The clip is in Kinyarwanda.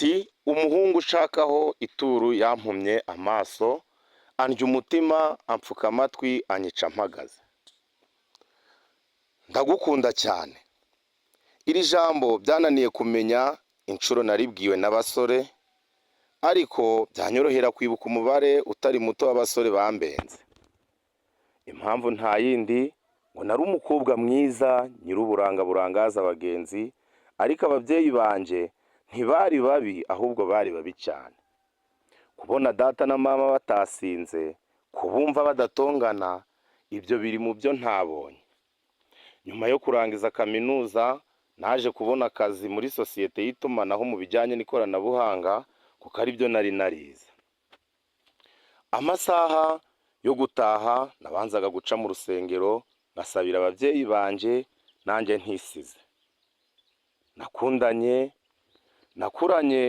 Ati: "Umuhungu ushakaho ituru yampumye amaso, andya umutima, ampfuka amatwi, anyica mpagaze. Ndagukunda cyane." Iri jambo byananiye kumenya inshuro naribwiwe n'abasore, ariko byanyorohera kwibuka umubare utari muto w'abasore bambenze. Impamvu nta yindi, ngo nari umukobwa mwiza, nyir'uburanga burangaza abagenzi. Ariko ababyeyi banjye ntibari babi, ahubwo bari babi cyane. Kubona data na mama batasinze, kubumva badatongana, ibyo biri mu byo ntabonye. Nyuma yo kurangiza kaminuza, naje kubona akazi muri sosiyete y'itumanaho mu bijyanye n'ikoranabuhanga, kuko aribyo nari narize. Amasaha yo gutaha, nabanzaga guca mu rusengero ngasabira ababyeyi banjye nanjye ntisize. Nakundanye, nakuranye